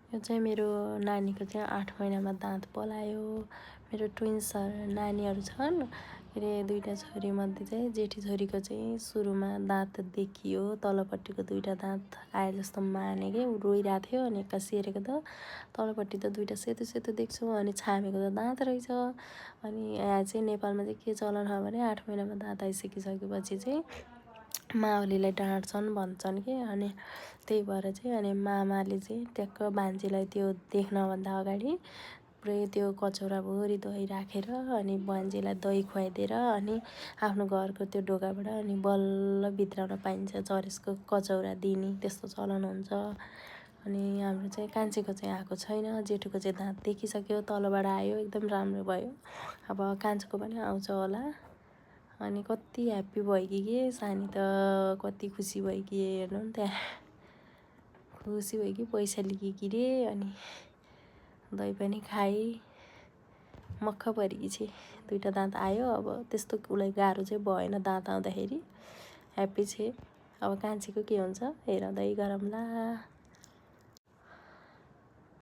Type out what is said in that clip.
यो चाहिँ मेरो नानीको चाहिँ 8 महिनामा दाँत पलायो। मेरो ट्विन्स नानीहरू छन्, के अरे दुईवटा छोरीमध्ये चाहिँ जेठी छोरीको चाहिँ सुरुमा दाँत देखियो, तलपट्टिको दुईवटा दाँत आए जस्तो माने कि ऊ रोइरहेको थियो। अनि एक्कासी हेरेको त तलपट्टि त दुईवटा सेतो सेतो देख्छु, अनि छामेको त दाँत रहेछ। अनि यहाँ चाहिँ नेपालमा चाहिँ के चलन हो भने 8 महिनामा दाँत आइसकिसकेपछि चाहिँ मावलीलाई डाँट्छन् भन्छन् कि। अनि त्यही भएर चाहिँ अनि मामाले चाहिँ ट्याक्क भान्जीलाई त्यो देख्नभन्दा अगाडि पुरै त्यो कचौराभरि दही राखेर अनि भान्जीलाई दही खुवाइदिएर अनि आफ्नो घरको त्यो ढोकाबाट अनि बल्ल भित्राउन पाइन्छ चरेसको कचौरा दिने, त्यस्तो चलन हुन्छ। अनि हाम्रो चाहिँ कान्छीको चाहिँ आएको छैन, जेठोको चाहिँ दाँत देखिसक्यो, तलबाट आयो, एकदम राम्रो भयो। अब कान्छोको पनि आउँछ होला। अनि कति ह्याप्पी भयो कि सानी त कति खुसी भयो कि हेर्नु नि त्यहाँ, खुसी भयो कि पैसा लिएँ कि रे। अनि दही पनि खाएँ, मक्ख परेकी छे। दुईवटा दाँत आयो, अब त्यस्तो उसलाई गाह्रो चाहिँ भएन दाँत आउँदाखेरि, ह्याप्पी छे। अब कान्छीको के हुन्छ हेरँदै गरौँला।